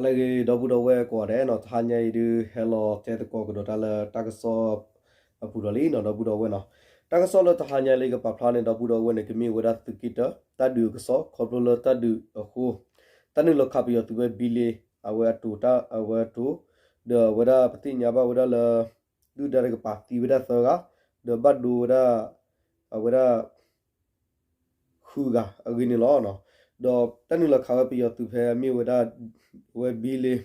လၢအဂ့ၤ ဒီပုၢ်ဒီဝဲၢ်ကိးဂၤဒဲးနီၤ, တဟါညါအံၤဒုး ဟဲလီၤတဲသကိးကဒီးတၢ်လၢတၢ်ကစီၣ်အပူၤဒီးလံနီၤ ဒီပုၢ်ဒီဝဲၢ်နီၤ. တၢ်ကစီၣ်လၢတဟါညါလၢယကပာ်ဖျါန့ၣ် ဒီပုၢ်ဒီဝဲၢ်န့ၣ် ကမ့ၢ်ဝဲဒၣ်သုးက့တၢ တၢ်ဒုးအကစီၣ် ခီဖျိလၢတၢ်ဒုးအဃိ တၢ်နုာ်လီၤခးပယီၤသုးဝဲဘံလ့ အဝဲအတိၤတၢ်အဝဲအတိၤ ဒီးအဝဲဒၣ်ပသ့ၣ်ညါဘၣ်ဝဲဒၣ်လၢ ဒုၣ်ဒါတကပၤသံဝဲဒၣ်သၢဂၤ ဒီးဘၣ်ဒိဝဲဒၣ် အဝဲဒၣ် ဃုဂၤအဂ့ၢ်န့ၣ်လီၤ. ဒီးတၢ်နုာ်လီၤခးဝဲပယီၤသုးဖဲမ့ၢ်ဝဲဒၣ် ဝဲဘံလ့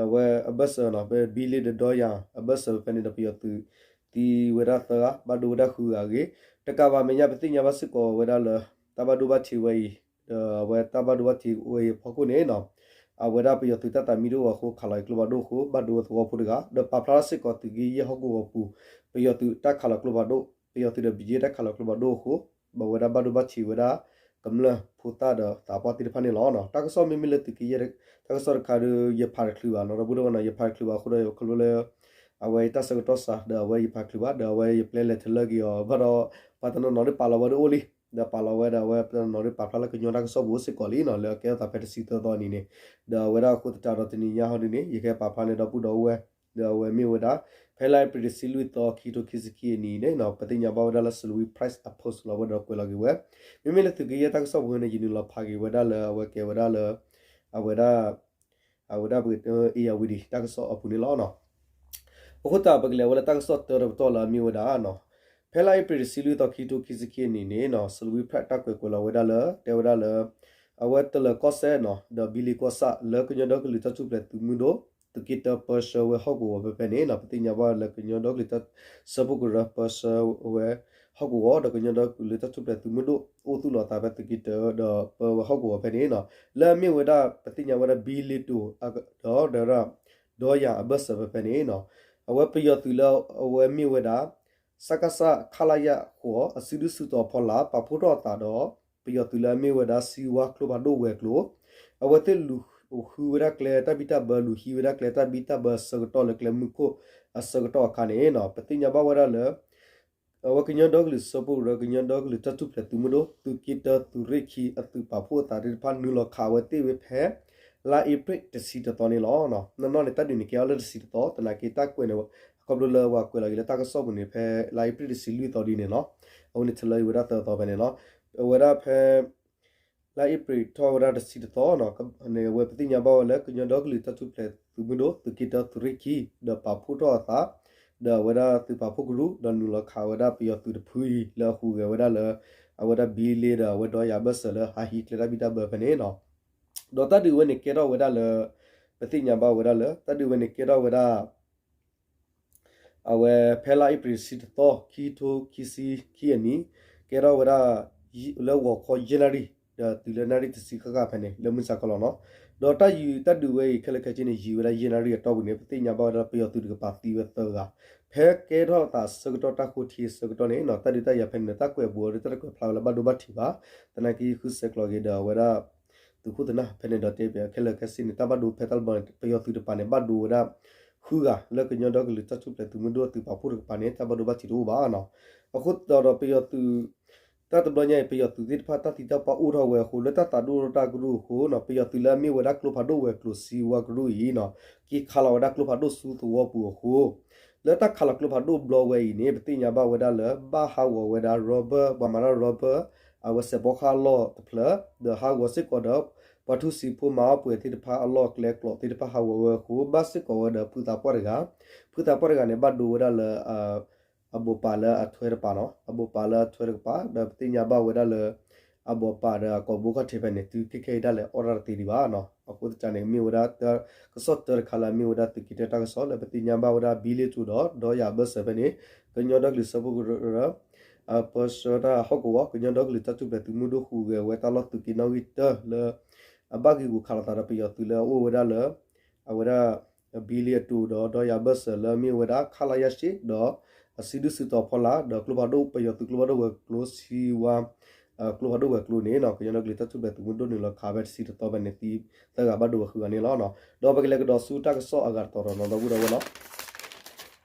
အဝဲအဘၢၣ်စၢၤနီၤ ဖဲဘံလ့ဒီးဒီယၤအဘၢၣ်စၢၤဖဲန့ၣ်ဒီး ပယီၤသုးသံဝဲဒၣ်သၢဂၤ ဘၣ်ဒိဝဲဒၣ်ဃုဂၤအဂ့ၢ် တကးဘၣ်မဲာ်ညါ ပသ့ၣ်ညါဘၣ်စ့ၢ်ကီးဝဲဒၣ်လၢ တၢ်ဘၣ်ဒိဘၣ်ထံးဝဲအံၤ ဒီးအဝဲတၢ်ဘၣ်ဒိဘၣ်ထံးဝဲအံၤအဖီခိၣ်န့ၣ်နီၤ အဝဲဒၣ်ပယီၤသုးတၢ်သးမံဒိၣ်အဃိ ခးလီၤအံၤကျိဖးဒိၣ်အဃိ ဘၣ်ဒိဝဲသဝီဖိတဂၤ ဒီးပာ်ဖျါထီၣ်စ့ၢ်ကီးသုးက့ယဲၢ်ဟီၣ်ကဝီၤပူၤ ပယီၤသုးတၢ်ခးလီၤကျိဖးဒိၣ် ပယီၤသုးဒီးဘံယဲၢ်တၢ်ခးလီၤကျိဖးဒိၣ်အဃိ ဘၣ်ဝဲဒၣ်ဘၣ်ဒိဘၣ်ထံးဝဲဒၣ် ကမျၢၢ်ဖိသၣ်ဒီးသးပှၢ်သ့ၣ်တဖၣ်န့ၣ်လီၤ. တၢ်ကစီၣ်မ့မ့ၢ်လၢသုးက့ယဲၢ် တၢ်ကစီၣ်တခါဒီး ယဖးတချုးဘၣ်နီၤ ဒီပုၢ်ဒီဝဲၢ်နီၤ ယဖးတချုးဘၣ်အဃိဒီး ခီဖျိလၢ အဝဲတၢ်ဆၢကတီၢ်စှၤ ဒီးအဝဲယဖးတချုးဘၣ် ဒီးအဝဲယပျဲလဲၤတလၢက့ၤအီၤ ဘၣ်ဒီး ပှၤတနီၤနီၤဒ်ပာ်လီၤဝဲဒၣ်အိၣ်လံ ဒီးပာ်လီၤဝဲဒီးအဝဲတနီၤနီၤဒ်ပာ်ဖျါလၢကညီတၢ်ကစီၣ်ပူၤစ့ၢ်ကီးလံနီၤ လၢအကဲထီၣ်သးဖဲတဆံသၢသီအနံၤန့ၣ် ဒီးအဝဲဒၣ်အဃိသတးဒီးတနံၤညါဟီဒုန့ၣ် ယကဟဲပာ်ဖျါန့ၣ် ဒီပုၢ်ဒီဝဲၢ် ဒီးအဝဲမ့ၢ်ဝဲဒၣ် ဖဲလါအ့ဖြ့ၣ် တဆံလွံၢ်သီ ခံထိခံဆံခံအနံၤန့ၣ်နီၤ ပသ့ၣ်ညါဘၣ်ဝဲဒၣ်လၢ Salween Press အ post လီၤဝဲဒီးကွဲးလီၤက့ၤဝဲ မ့မ့ၢ်လၢသုးက့ယဲၢ်တၢ်ကစီၣ်ပူၤန့ၣ် ယနုာ်လီၤဖးက့ၤဝဲဒၣ်လၢ အဝဲကဲဝဲဒၣ်လၢ အဝဲဒၣ် အဝဲဒၣ် ဧရာဝတီ တၢ်ကစီၣ်အပူၤန့ၣ်လီၤ. အဃိသတး ပကလဲၤဝဲလၢတၢ်ကစီၣ်တၢတပတီၢ်လၢအမ့ၢ်ဝဲဒၣ်နီၤ ဖဲလါအ့ဖြ့ၣ် တဆံလွံၢ်သီ ခံထိခံဆံခံအနံၤန့ၣ်နီၤ Salween Press တၢ်ကွဲးကွဲးလီၤဝဲဒၣ်လၢ တဲဝဲဒၣ်လၢ အဝဲတလၢၤကီၢ်စဲၣ်နီၤ ဒီးဘံလ့ကီၢ်ဆၣ် လၢကညီဒီကလုာ်တၢ်ထူၣ်ဖျဲးသုးမုၢ်ဒိၣ် သုးက့တၢပၢဆှၢဝဲဟီၣ်ကဝီၤဖဲဖဲန့ၣ်နီၤ ပသ့ၣ်ညါဘၣ်လၢကညီဒီကလုာ်တၢ်ဆၢဖှိၣ်ကရၢပၢဆှၢဝဲဟီၣ်ကဝီၤ ဒီးကညီဒီကလုာ်တၢ်ထူၣ်ဖျဲးသုးမုၢ်ဒိၣ် အိၣ်သူၣ်လီၤအသးဖဲသုးက့တၢဒီးပၢဝဲဟီၣ်ကဝီၤဖဲန့ၣ်နီၤ လၢအမ့ၢ်ဝဲဒၣ်ပသ့ၣ်ညါဝဲဒၣ်ဘံလ့တိၤ ဒီး ဒီယၤအဘၢၣ်စၢၤဖဲဖဲန့ၣ်နီၤ အဝဲပယီၤသုးလၢအဝဲမ့ၢ်ဝဲဒၣ် စကစ ခလရ ဃိး အစုဒုၣ်စုတီၤအဖီလာ် ပာ်ဖှိၣ်ထီၣ်အသးဒီး ပယီၤသုးလၢအမ့ၢ်ဝဲဒၣ် စံဝါကျိဖးဒိၣ်ဝဲၤကျိၤ အဝဲသ့ၣ်လူၤဃုဝဲဒၣ်ကျဲတၢ်ဘံၣ်တၢ်ဘၢ လူၤဟံးဝဲဒၣ်ကျဲတၢ်ဘံၣ်တၢ်ဘၢအဆၢကတီၢ်လၢကျဲမုၢ်ခိၣ်အဆၢကတီၢ်အခါန့ၣ် ပသ့ၣ်ညါဘၣ်ဝဲဒၣ်လၢ အဝဲကညီဒီကလုာ်စၢဖှိၣ်ကရၢ ကညီဒီကလုာ်တၢ်ထူၣ်ဖျဲးသုးမုၢ်ဒိၣ် သုးက့တၢသုးရ့ၣ်ခံ အသုးပာ်ဖှိၣ်အသးသ့ၣ်တဖၣ် နုာ်လီၤခးဝဲသ့ၣ်ဝဲဖဲ လါအ့ဖြ့ၣ်တဆံတသီန့ၣ်လီၤ. နီၢ်နီၢ်န့ၣ် တၢ်ဒုးန့ၣ်ကဲထီၣ်လၢတဆံတသီ သနာ်က့တၢ်ကွဲးန့ၣ် ခီဖျိလၢပှၤကွဲးလီၤက့ၤလၢတၢ်ကစီၣ်ပူၤန့ၣ် ဖဲလါအ့ဖြ့ၣ်တဆံလွံၢ်သီဒ်န့ၣ်လီၤ. အဝဲန့ၣ်ထလၢအံၤဝဲဒၣ်သၢသီဖဲန့ၣ်လီၤ. အဝဲဒၣ်ဖဲ လါအ့ဖြ့ၣ်ထီၣ်ဝဲဒၣ်တဆံတသီန့ၣ် အဝဲပသ့ၣ်ညါဘၣ်ဝဲလၢကညီဒီကလုာ်တၢ်ထူၣ်ဖျဲးသုးမုၢ်ဒိၣ် သုးက့တၢသုးရ့ၣ်ခံ ဒီးပာ်ဖှိၣ်ထီၣ်အသး ဒီးအဝဲဒၣ်သုးပာ်ဖှိၣ်ကရူၢ် ဒီးနုာ်လီၤခးဝဲဒၣ်ပယီၤသုးတဖုအံၤ လၢအဟူးဂဲၤဝဲဒၣ်လၢ အဝဲဒၣ်ဘံလ့ဒီးအဝဲဒီယၤဘၢၣ်စၢၤလၢဟးဟံးကျဲတၢ်ဘံၣ်တၢ်ဘၢဖဲန့ၣ်နီၤ. ဒီးတၢ်ဒုးဝဲန့ၣ်ကဲထီၣ်ဝဲဒၣ်လၢ ပသ့ၣ်ညါဘၣ်ဝဲဒၣ်လၢ တၢ်ဒုးဝဲန့ၣ်ကဲထီၣ်ဝဲဒၣ် အဝဲဖဲလါအ့ဖြ့ၣ်တဆံတသီ ခံထိခံဆံခံအနံၤ ကဲထီၣ်ဝဲဒၣ် လၢဂီၤခီယဲၢ်နၣ်ရံၣ် ဒီးတုၤလၢနၣ်ရံၣ်တဆံဃၣ်ဃၣ်ဖဲန့ၣ် လၢမုၢ်ဆါခီလီၤနီၤ. ဒီးတၢ်ယံၤတၢ်ဒုးဝဲအံၤ ခဲလၢာ်ခဲဆ့န့ၣ် ယံာ်ဝဲဒၣ်ယဲၢ်နၣ်ရံၣ်အတီၢ်ပူၤန့ၣ် ပသ့ၣ်ညါဘၣ်ဝဲဒၣ်ပယီၤသုးတကပၤသံဝဲသၢဂၤ ဖဲကဲထီၣ်သးဆၢကတီၢ်တၢ်ဃိထံအဆၢကတီၢ်န့ၣ်နီၤ တၢ်ဒုးတၢ်ယၤဖဲန့ၣ် တၢ်ကွဲးဘူးအီၤဒီးတၢ်တကွဲးဖျါဝဲလၢဘၣ်ဒိဘၣ်ထံးဘၣ် သနာ်က့ဃုဆဲးကျိးက့ၤဒီးအဝဲဒၣ် သုးခိၣ်သနၢ်ဖဲန့ၣ်ဒီးတဲပၠးခဲလၢာ်ခဲဆ့န့ၣ် တၢ်ဘၣ်ဒိဖဲတၢ်လီၢ်တဘျီန့ၣ် ပယီၤသုးတကပၤန့ၣ် ဘၣ်ဒိဝဲဒၣ် ဃုဂၤ လၢကညီဒီကလုာ်တၢ်ထူၣ်ဖျဲးသုးမုၢ်ဒိၣ်သုးပာ်ဖှိၣ်တကပၤန့ၣ် တၢ်ဘၣ်ဒိဘၣ်ထံးတအိၣ်ဘၣ်နီၤ. အဃိသတးဒီးပယီၤသုး တၢ်တဘျီညါအံၤ ပယီၤသုးသ့ၣ်တဖၣ်တၢ်သံတၢ်ပှၢ်အိၣ်ထီၣ်ဝဲအဃိ လၢတၢ်သးဒိၣ်ထီၣ်တၢ်ကရူၢ်အဃိနီၤ ပယီၤသုးလၢအမ့ၢ်ဝဲဒၣ်ကျိဖးဒိၣ်ဝဲၤကျိၤ စံဝါကရူၢ်အံၤနီၤ က့ၤခးလီၤဝဲဒၣ်ကျိဖးဒိၣ်ဆူသဝီပူၤအဃိ လၢတၢ်ခးလီၤကျိဖးဒိၣ်ဘျီဝဲအံၤန့ၣ် ပသ့ၣ်ညါဘၣ်ဝဲဒၣ်လၢ ဘၣ်ဟးဂီၤဝဲဒၣ် rubber ပှၤမၤတၢ် rubber အဝဲစဲးဘီခါအလီၢ်တဖျၢၣ် ဒီးဟးဂီၤစ့ၢ်ကီးဒီး ပှၤထူၣ်စုဖိမၤအီၣ်ပှဲၤသ့ၣ်တဖၣ်အလီၢ်ကျဲကျိးသ့ၣ်တဖၣ်ဟးဂီၤဝဲအဃိ ဘၣ်စ့ၢ်ကီးဝဲဒီးဖုသးပှၢ်တဂၤ ဖုသးပှၢ်တဂၤန့ၣ် ဘၣ်ဒိဝဲဒၣ်လၢ အဘိးပာ်လၢအထွဲတကပၤနီၤ အဘိးပာ်လၢအထွဲတကပၤ ဒီးပသ့ၣ်ညါဘၣ်ဝဲဒၣ်လၢ အဘိးပာ်ဒီးအကိာ်ဘိခီၣ်ထံးဖဲန့ၣ် တုၤခဲခဲအံၤဒၣ်လဲာ်အီၣ်တၢ်တသ့ဒံးဘၣ်နီၤ. အဃိသတးန့ၣ် မ့ၢ်ဝဲဒၣ်တၢ်ကစီၣ်တၢတခါလၢအမ့ၢ်ဝဲဒၣ်သုးက့တၢတၢ်ကစီၣ်လၢပသ့ၣ်ညါဘၣ်ဝဲဒၣ်ဘံလ့ၣ်တိၤဒီး ဒီယၤအဘၢၣ်စၢၤဖဲန့ၣ် ကညီဒီကလုာ်စၢဖှိၣ်ကရၢ အပၢဆှၢတၢ်ဟီၣ်ကဝီၤ ကညီဒီကလုာ်တၢ်ထူၣ်ဖျဲးသုးမုၢ်ဒိၣ်ဟူးဂဲၤဝဲတၢ်လီၢ်သုးက့နီၣ်ဂံၢ်တၢလၢ အဘၣ်ဂံာ်ဂူာ်ခးလိာ်သးဒီးပယီၤသုးလၢအအိၣ်ဝဲဒၣ်လၢ အဝဲဒၣ် ဘံလ့ၣ်အတိၤဒီး ဒီယၤဘၢၣ်စၢၤလၢအမ့ၢ်ဝဲဒၣ် ခလရ ရှစ် ဒီး အစုဒုၣ်စုတီၤဖီလာ် ဒီးကျိဖးဒိၣ်ပယီၤသုးကျိဖးဒိၣ်ဝဲၤကျိၤ စံဝါ ကျိဖးဒိၣ်ဝဲၤကျိၤန့ၣ်နီၤ ကညီဒီကလုာ်တၢ်ထူၣ်ဖျဲးသုးမုၢ်ဒိၣ်နုာ်လီၤခးဖဲတဆံတသီဖဲန့ၣ်သံသၢဂၤဘၣ်ဒိဝဲဃုဂၤန့ၣ်လီၤ. ဒီးပကလဲၤကဒီးဆူတၢ်ကစီၣ်အဂၤတတီၤဒီးနီၤ ဒီပုၢ်ဒီဝဲၢ်နီၤ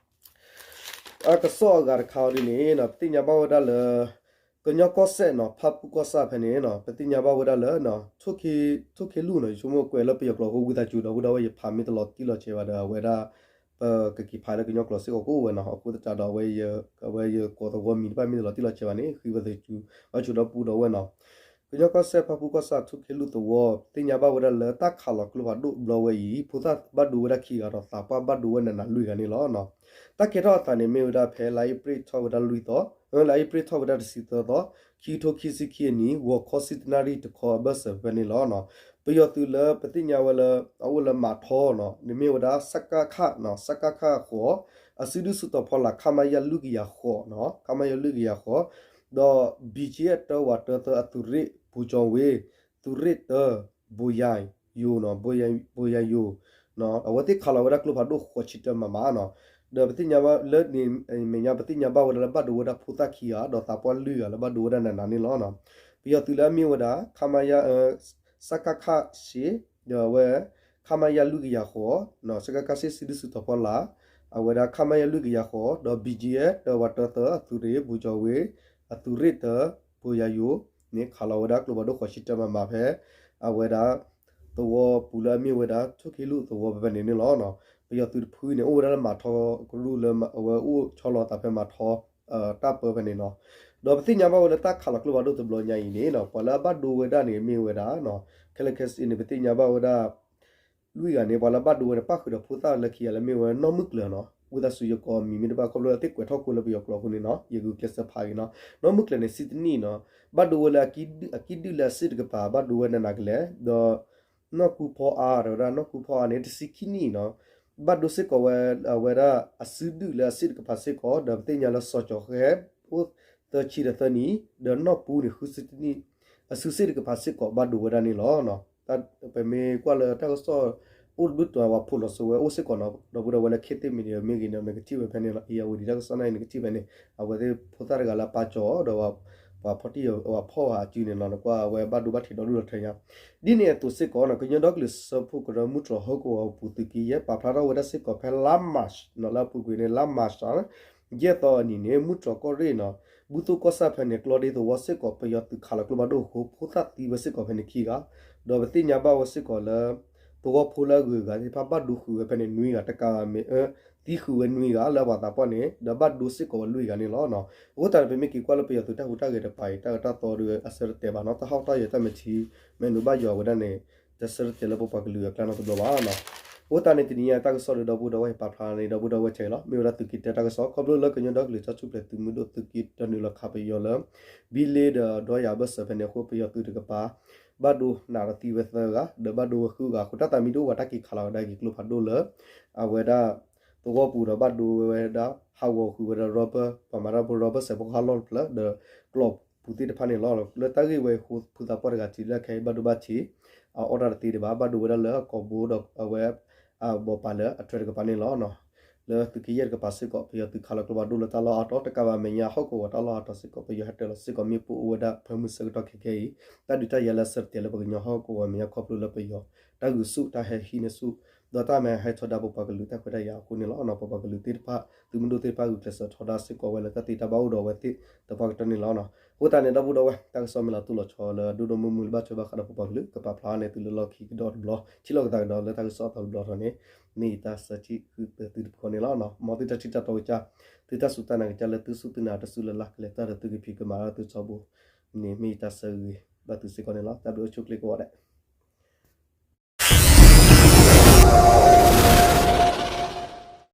တၢ်ကစီၣ်အဂၤတခါအံၤဒ်န့ၣ်နီၤ ပသ့ၣ်ညါဘၣ်ဝဲဒၣ်လၢ ကညီကီၢ်စဲၣ်နီၤ ဖၣ်ပူၣ်ကီၢ်ဆၣ်ဖဲန့ၣ်နီၤ ပသ့ၣ်ညါဘၣ်ဝဲဒၣ်လၢ ထိၣ်ခ့လူၢ်နီၤ ယဆိကမိၣ်ကွဲးလၢပယီၤကျိာ်အဃိ ဝံသးစူၤဒီပုၢ်ဒီဝဲၢ် ယဖးမ့ၢ်တလီၤတံၢ်လီၤဆဲးဘၣ်ဒီး အဝဲဒၣ် ပကက့ၤဖးလၢကညီကျိာ်စ့ၢ်ကီးကအိၣ်ဝဲနီၤ. အဃိသတးဒီး အဝဲယကိးသဝီမံၤတဖၣ်မ့ၢ်တလီၤတံၢ်လီၤဆဲးဘၣ်န့ၣ် ဃ့ဝံသးစူၤ ဘၣ်ဆိဒီပုၢ်ဒီဝဲၢ်နီၤ. ကညီကီၢ်စဲၣ်ဖၣ်ပူၣ်ကီၢ်ဆၣ် ထိၣ်ခ့လူၢ်သဝီ ပသ့ၣ်ညါဘၣ်ဝဲဒၣ်လၢတၢ်ခးလီၤကျိဖးဒိၣ်တဘျီဝဲအံၤ ဖိသၣ်ဘၣ်ဒိဝဲဒၣ်ခံဂၤဒီးသးပှၢ်ဘၣ်ဒိဝဲနးနးလွံၢ်ဂၤန့ၣ်လီၤ. တၢ်ကဲထီၣ်အသးန့ၣ်မ့ၢ်ဝဲဒၣ်ဖဲလါအ့ဖြ့ၣ်ထီၣ်ဝဲဒၣ်လွံၢ်သီ, လါအ့ဖြ့ၣ်ထီၣ်ဝဲဒၣ်တဆံသၢသီ, ခံကထိခံဆံခံအနံၣ် ဂီၤခီဆံတနၣ်ရံၣ်တခီအဘၢၣ်စၢၤဖဲန့ၣ်လီၤ. ပယီၤသုးလၢပသ့ၣ်ညါဝဲလၢ အအိၣ်လၢမၤထီနီၤ န့ၣ်မ့ၢ်ဝဲဒၣ် စကခ နီၤ စကခ ဃိး, အစုဒုၣ်စုတီၤဖီလာ် ခမရ လွံၢ်ကယၤဃိးနီၤ ခမရ လွံၢ်ကယၤဃိး, ဒီး ဘီကၠ့ တၢဝးတၢသၢအသုးရ့ၣ် ပူၤကၠီဝ့ သုးရ့ၣ်တၢ ဘိယၤယိၤနီၤ ဘိယၤယိၤ အဝဲသ့ၣ်ခးလီၤဝဲဒၣ်ကျိဖးဒိၣ်ဃိးဆံတၢမးမးနီၤ. ဒီးပသ့ၣ်ညါဘၣ်လၢန့ၣ် မဲာ်ညါပသ့ၣ်ညါဘၣ်ဝဲဒၣ်လၢဘၣ်ဒိဝဲဒၣ်ဖိသၣ်ခံဂၤ ဒီးသးပှၢ်လွံၢ်ဂၤလၢဘၣ်ဒိဝဲဒၣ်နးနးန့ၣ်လီၤ. ပယီၤသုးလၢအမ့ၢ်ဝဲဒၣ် ခမရ စကခ ရှစ် ဒီးအဝဲ ခမရ လွံၢ်ကယၤဃိး စကခ ရှစ် စုဒုၣ်စုတီၤဖီလာ် အဝဲဒၣ် ခမရ လွံၢ်ကယၤဃိး ဒီး ဘီကၠ့ တၢဝးတၢသၢအသုးရ့ၣ် ပူၤကၠီဝ့ အသုးရ့ၣ်တၢ ဘိယၤယိၤန့ၣ် ခးလီၤဝဲဒၣ်ကျိဖးဒိၣ်ဃိးဆံတၢမးမးဖဲ အဝဲဒၣ် သဝီပူၤလၢအမ့ၢ်ဝဲဒၣ် ထိၣ်ခ့လူၢ်သဝီဖဲဖဲန့ၣ်န့ၣ်လီၤ. ပယီၤသုးတဖုန့ၣ် အိၣ်ဝဲဒၣ်လၢမၤထီကရူၢ်လၢအဝဲအိၣ်ဆီလီၤသးဖဲမၤထီ တၢ်ပၢဖဲန့ၣ်နီၤ. ဒီးပသ့ၣ်ညါဘၣ်ဝဲလၢတၢ်ခးလီၤကျိဖးဒိၣ်တဘျီညါအံၤန့ၣ်နီၤ ပှၤလၢအဘၣ်ဒိဝဲဒၣ်န့ၣ်မ့ၢ်ဝဲဒၣ် ခဲလၢာ်ခဲဆ့န့ၣ် ပသ့ၣ်ညါဘၣ်ဝဲဒၣ် လွံၢ်ဂၤန့ၣ် ပှၤလၢဘၣ်ဒိဝဲန့ၣ် ပၣ်ဃုာ်ဒီးဖိသၣ်လၢခံဂၤလၢမ့ၢ်ဝဲနီၢ်မုၢ်ကျၢၤနီၤ ဝံသးစူၤယကိးမံၤမ့ၢ်တဘၣ်ခီဖျိလၢသ့ၣ်ကွဲးထီၣ်ကိးလၢပယီၤကျိာ်အဃိန့ၣ်နီၤ ယဂုာ်ကျဲးစၢးဖးက့ၤနီၤ. နီၢ်မုၢ်ကျၢၤန့ၣ် ဆံတနံၣ်နီၤ ဘၣ်ဒိဝဲလၢအကံၣ်ဒုၣ်လၢအစ့ၣ်တကပၤ ဘၣ်ဒိဝဲနးနးကလဲာ် ဒီး နီၢ်ကူဖီအါ တဲဝဲဒၣ် နီၢ်ကူဖီအါန့ၣ် တဆံခံနံၣ်နီၤ ဘၣ်ဒိစ့ၢ်ကီးဝဲ အဝဲဒၣ်အစုဒုၣ်လၢအစ့ၣ်တကပၤစ့ၢ်ကီး ဒီးပသ့ၣ်ညါလၢစီၤကၠီၤဃဲ အိၣ်သၢဆံဒီးသၢနံၣ် ဒီးနီၢ်ပူန့ၣ် ဃုဆံတနံၣ် အစုစ့ၣ်တကပၤစ့ၢ်ကီးဘၣ်ဒိဝဲဒၣ်န့ၣ်လီၤ. ပမ့ၢ်ကွၢ်လၢတၢ်ကစီၣ် အိၣ်တဘျုးတီၤ ပှၤဖိးလီၤစိဝဲအိၣ်စ့ၢ်ကီးနီၤ ဒီပုၢ်ဒီဝဲၢ်လၢ ခေတ်သစ် Media မ့ၢ်ဂ့ၤန့ၣ် နကထံၣ်ဝဲဖဲန့ၣ်လီၤ ဧရာဝတီ တၢ်ကစီၣ်န့ၣ် နကထံၣ်ဖဲန့ၣ် အဝဲသ့ၣ်ဖိသၣ်တဂၤလၢအပာ်ကၠီၤဒီး ပှၤဖီၣ်တံၢ် ပှၤဖီၣ်ဝဲအစုန့ၣ်လီၤ နကွၢ်အဝဲဘၣ်ဒိဘၣ်ထံးဒီဒူၣ်ဒီထၢညါ ဒ်န့ၣ်အသိးစ့ၢ်ကီးနီၤ ကညီဒီကလုာ်စၢဖှိၣ်ကရၢ မုၢ်တြီၤဟီၣ်ကဝီၤအပူၤသုးက့ယဲၢ် ပာ်ဖျါထီၣ်ဝဲဒၣ်စ့ၢ်ကီးဖဲလါ March နီၤ လၢအပူၤကွံာ်န့ၣ် လါ March ယဲၢ်သီအနံၤန့ၣ် မုၢ်တြီၤကီၢ်ရ့ၣ်နီၤ ဘူၣ်သိၣ်ကီၢ်ဆၣ်ဖဲန့ၣ် ကျီဒ့သဝီစ့ၢ်ကီး ပယီၤသုးခးလီၤကျိဖးဒိၣ်အဃိ ဖိသၣ်သံဝဲစ့ၢ်ကီးဖဲန့ၣ်ခံဂၤ ဒီးပသ့ၣ်ညါဘၣ်ဝဲစ့ၢ်ကီးလၢ သဝီဖိလၢအဂုၤအဂၤသ့ၣ်တဖၣ်ဘၣ်ဒိဃုာ်ဝဲဖဲန့ၣ်နွံဂၤ တကးဘၣ်မ့ၢ်အၢ သံဃုာ်ဝဲနွံဂၤလၢအပှၤသးပှၢ်န့ၣ် ဒီးဘၣ်ဒိစ့ၢ်ကီးဝဲလွံၢ်ဂၤန့ၣ်လီၤ. အဃိသတးန့ၣ် ပမ့ၢ်က့ၤကွၢ်လၢပယီၤသုးတၢ်ဟူးတၢ်ဂဲၤတကပၤအံၤ တၢ်အၢတၢ်သီဒီးအဆၢတတဲာ်ဘၣ်နီၤ တၢ်ဟီၣ်တၢ်ယၢၤတၢ်မဲာ်ထံ မဲာ်နုာ်ဘၣ်ယွၤဝဲဒၣ်န့ၣ် တဆၢတတဲာ်လၢပပှၤကလုာ်အကျါနီတဘျီဘၣ်နီၤ. အဃိသတးန့ၣ် တနံၤညါတၢ်ကစီၣ်ဒီးဒီပုၢ်ဒီဝဲၢ်ပာ်ဖျါန့ၣ် ဒီပုၢ်ဒီဝဲၢ်ဆဲးလီၤ မ့ၢ်ဝဲဒၣ်သုးက့တၢတၢ်ကစီၣ် ခီဖျိလၢကညီဒီကလုာ်တၢ်ထူၣ်ဖျဲးသုးမုၢ်ဒိၣ်သုးက့တၢနုာ်လီၤခးပယီၤလၢ ဘံလ့ဒီးဒီယၤအဘၢၣ်စၢၤဖဲန့ၣ်အဃိ ပယီၤသုးတကပၤ ဘၣ်ဒိနးဒီးသံဝဲသၢဂၤ ဒီးဘၣ်ဒိဝဲဃုဂၤအဃိ တၢ်သးမံဒိၣ်ဝဲတၢ်က့ၤခးလီၤဝဲဒၣ်က့ၤကျိဖးဒိၣ်လၢ အဝဲဒၣ် သဝီပူၤဒီးဘၣ်ဒိဝဲဒၣ် ဟးဂီၤဃုာ်ဝဲဒၣ် rubber ပှၤမၤတၢ်ဖိ rubber စဲးဖိဟးလီၢ်တဖျၢၣ် ဒီးကျီၢ်ပူၤသ့ၣ်တဖၣ်န့ၣ်လီၤ. လၢတၢ်ဂ့ၢ်ဝဲအဃိ ဖုသးပှၢ်တဂၤထံၣ်လၢခဲအံၤဘၣ်ဒိဘၣ်ထံး အအီၣ်တၢ်တသ့ဒံးဘၣ် ဘၣ်ဒိဝဲဒၣ်လၢအကိာ်ဘိဒီးအဝဲ အဘီပာ်လၢအထွဲတကပၤန့ၣ်လီၤ. လၢသုးက့ယဲၢ်တကပၤစ့ၢ်ကီး ပယီၤသုးခးလီၤကျိဖးဒိၣ်လၢတၢ်လီၢ်အါတီၤ တကးဘၣ်မဲာ်ညါဟီၣ်ကဝီၤတၢ်လီၢ်အါတီၤစ့ၢ်ကီး ပယီၤဟဲတၢၤလီၤစ့ၢ်ကီး မ့ၣ်ပိၢ်အိၣ်ဝဲဒၣ်ဖၢမုၢ်ဆၢကတီၢ်ခဲခဲအံၤ တၢ်ဒုးတၢ်ယၤလၢအဆၢတတဲာ်လၢပကညီဟီၣ်ကဝီၤမဲာ်ညါခီဖျိလၢပယီၤ တၢ်ဂုာ်ဆူၣ်တၢ်ဟဲဟံးန့ၢ်ဆူၣ် ဒီးတၢ်မၤဟဲထီဒါပပှၤကလုာ်တၢ်ခွဲးတၢ်ယာ်အဃိန့ၣ်လီၤ. ပပှၤကလုာ်သ့ၣ်တဖၣ် သုးမုၢ်ဒိၣ်သ့ၣ်တဖၣ်ဂုာ်ကျဲးစၢးထီဒါစ့ၢ်ကီးဝဲလၢတၢ်သ့တၢ်ဘၣ်အိၣ်ဒီးအဝဲသ့ၣ်သပှၢ်ကတၢၢ်န့ၣ်လီၤ. အဃိသတးန့ၣ် ဒီပုၢ်ဒီဝဲၢ် တၢ်ကစီၣ်မ့ၢ်လီၤတိၢ်လီၤဆီလၢအဒိၣ်ဒိၣ်မုၢ်မုၢ်လၢဘၣ်ထွဲဘၣ်ဃးဒီးပပှၤကလုာ် ကပာ်ဖျါန့ၢ်သုလၢလီၢ်ခံကဒီးတဘျီ ထံၣ်လိာ်ကသးကဒီးလၢတၢ်ကစီၣ်အသီတဘျီထီၣ်န့ၣ် မ့ၢ်ယတၢ်ဆၢထံၣ်ဃုာ်ပသုတဖၣ်န့ၣ်လီၤ. မ်သုတၢ်ထံၣ်တၢ်တီကစၢ် သုတၢ်စူၢ်တၢ်နာ်ကစၢ်လၢသုစူၢ်သုနာ်တစူၢ်လၢ်လၢ် ကလဲၤတၢ်ဒီးသုကဖံးကမၤလၢသုထီဘိန့ၣ် မ့ၢ်ယတၢ်ဆၢဂ့ၤဘၣ်သုစ့ၢ်ကီးန့ၣ်လီၤ. တၢ်ဘျုးအိၣ်ဆူၣ်ချ့ကိးဂၤဒဲး